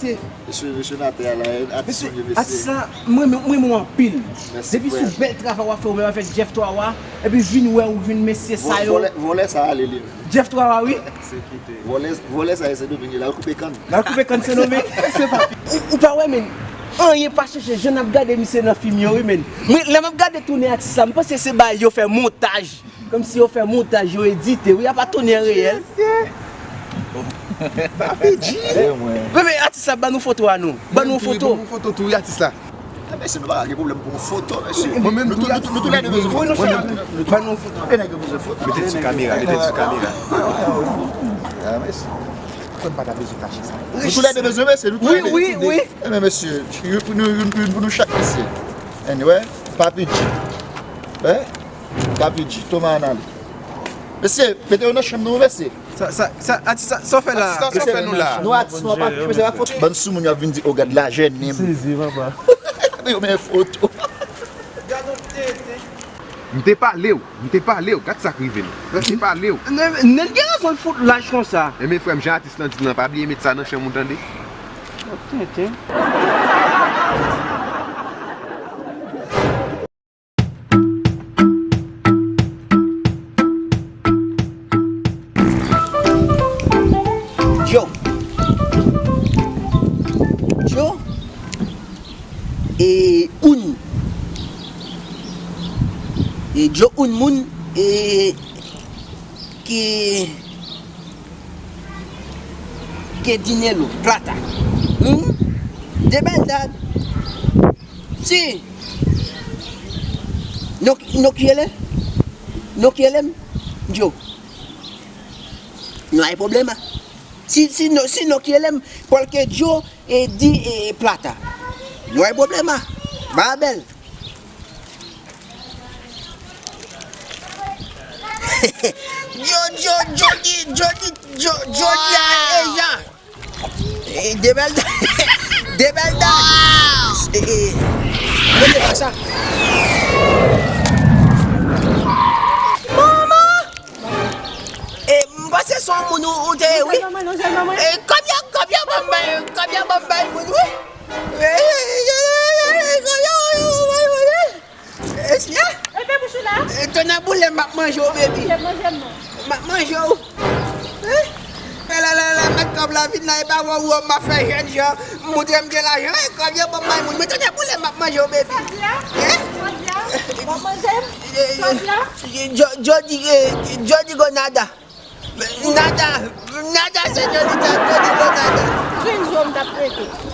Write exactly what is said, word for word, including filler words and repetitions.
Mesye, mesye n atè a la, atis mwen ye, mesye. Atis la, mwen renmen, mwen renmen w anpil. Depi sou bèl travay w ap fè, ou menm avèk Jeff Twa Wa, epi vin wè ou jwenn mesye sa yo. Vòlè, vòlè sa ale li menm. Jeff Twa Wa, wi. Vòlè, vòlè sa ye Sendomeng, l al koupe kann. L al koupe kann Sendomeng. Se pa. Ou, ou pa wè, men. Anyen pa chanje, jan n ap gade misye nan fim yo, wi, men. Mwen, lè m ap gade tounen atis la, m panse se bagay yo fè montaj. Kòmsi yo fè montaj, yo edite, wi, apa tounen an reyèl. Papi G. Wi, men atis la, ban nou foto a nou. Ban nou foto. Ban nou foto tou, wi, atis la. Mesye, nou pa gen pwoblèm pou yon foto, mesye. Mwen menm, nou tou, nou tou, nou tou lè de bezwen foto. Ban nou foto. Gen nèg yo bezwen foto. Mete l sou kamera, mete l sou kamera. Ah, mesye. Kòm pa ta bezwen kache sa. Nou tou lè de bezwen, mesye, nou tou lè de. Wi, wi, wi. Enben, mesye, youn pou nou, youn, youn pou nou chak, mesye. Anyway, Papi G. Wi. Papi G, Toma Anali. Mesye, mete yo nan chanm nou, mesye. Sa, sa, sa, atis, sa, sa w fè la? Atis, sa w fè nou la? Nou atis, nou pa, mesye, pa foto. Bann soumoun yo ap vin di, "O, gad lajè nen m." Sezi, papa. Yo men foto. M te pale w, m te pale w, gad sa k rive m. M te pale w. Nèg gen rezon l fout laj konsa. Enben, frè m, jan atis lan di l lan, pa bliye met sa nan chanm ou, tande. Tenten. Djo. Djo. E un. E Djo un moun. E ki. Que dinero, plata. Hmm? De verdad. Sí. No, no quiere. No quiere. Yo. No hay problema. Si, si no, si no quiere, porque yo eh, di eh, plata. No hay problema. Va a ver. Yo, yo, yo di, yo di, yo, yo di a ella. Eh, de verdad. De verdad. Eh, eh. Mete pa sa. Manman! Eh, m panse se yon moun ou, ou te ye, wi. Eh, kòbya, kòbya, ban m bay, kòbya, ban m bay moun, wi. Eh, kòbya, ban m bay moun, wi. Eh, siya. Epe bouch ou la. Eh, tonnè boule, m ap manje w, baby. Manje, manje m non. M ap manje w. Eh? La, la, la, la, mèt kòb la vin la, e pa wè ou m ap fè jèn jan. M montre m gen lajan, eh, kòb yo ban m bay moun. Men tonnè boule, m ap manje w, baby. Kòb la? Eh? Kòb la? W ap manje m? Eh, eh, kòb la? Eh, Jody, eh, Jody go nada. Nada, nada, señorita, Jody go nada. Jwenn jou m t ap rete.